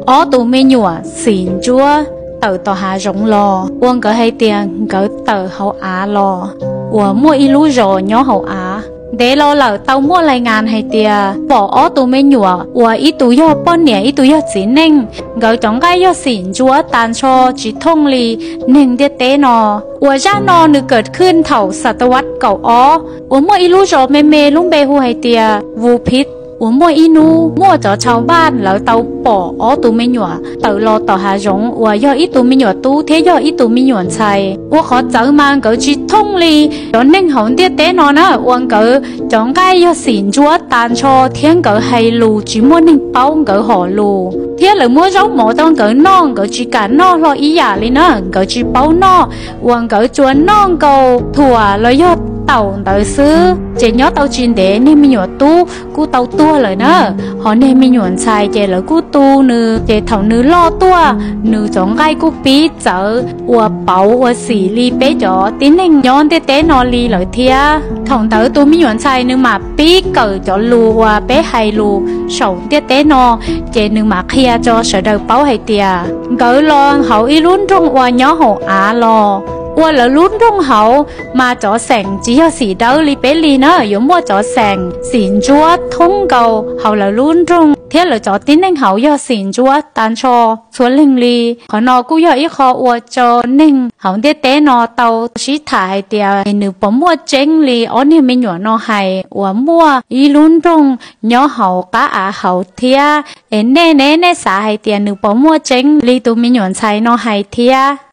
Ob tus me nyuam xim ntsuab tawm tom hav zoov los uas nkawd hais tias nkawd tawm hauv av los, uas muaj ib lub zos nyob hauv av. Ntev los lawm tau muaj lais ngas hais tias pom ob tus me nyuam uas ib tus yog poj niam ib tus yog txiv neej, nkawd cov nqaij yog xim ntsuab tas nrho tsis thooj li neeg ntiaj teb no. Uas zaj no nws kawm khwj thaum xas tas vas kaum ob uas muaj ib lub zos me me lub npe hu hais tias Vus Phiv, uas muaj ib hnub muaj cov chaw npaj lawv tau pom ob tus me nyuam tawm los tom hav zoov uas yog ib tus me nyuam tub thiab yog ib tus me nyuam ntxhais. Ua qhov txawv mas nkawd tsis thooj li cov neeg hauv ntiaj teb no na, uas nkawd cov nqaij yog xim ntsuab tas nrho thiab nkawd hais lus tsis muaj neeg paub nkawd hom lus, thiab lawv muab zaub mov rau nkawd noj nkawd tsis kam noj hlo ib yam li na, nkawd tsis paub noj. Uas nkawd tsuas noj nkaus thuam los yog taum ntawd xwb. Ces nyob tau tsis ntev niag me nyuam tub kuj tau tuag lawm na, ho niag me nyuam ntxhais ces lawv kuj tu nws, ces thaum nws loj tuaj nws cov nqaij kuj pib txawv uas pauv ua xim li peb cov tib neeg nyob ntiaj teb no li lawm thiab. Thaum ntawd tus me nyuam ntxhais nws mam pib kawm cov lus uas peb hais lus saum ntiaj teb no, ces nws mam qhia rau sawv daws paub hais tias nkawd los hauv ib lub nroog uas nyob hauv av los, ua lawv lub nroog hauv mas cov xeem tsis yog xim dawb li peb li na, yuav muaj cov xeem xim ntsuab thoob nkaus hauv lawv lub nroog thiab lawv cov tib neeg hauv yog xim ntsuab tas nrho txhua leej li. Qhov no kuj yog ib qho ua rau neeg hauv ntiaj teb no tau sib tham hais tias nws puas muaj tseeb li ob niag me nyuam no hais uas muaj ib lub nroog nyob hauv qab av hauv thiab. Es nej ne, nej xav hais tias nws puas muaj tseeb li tus me nyuam ntxhais no hais thiab?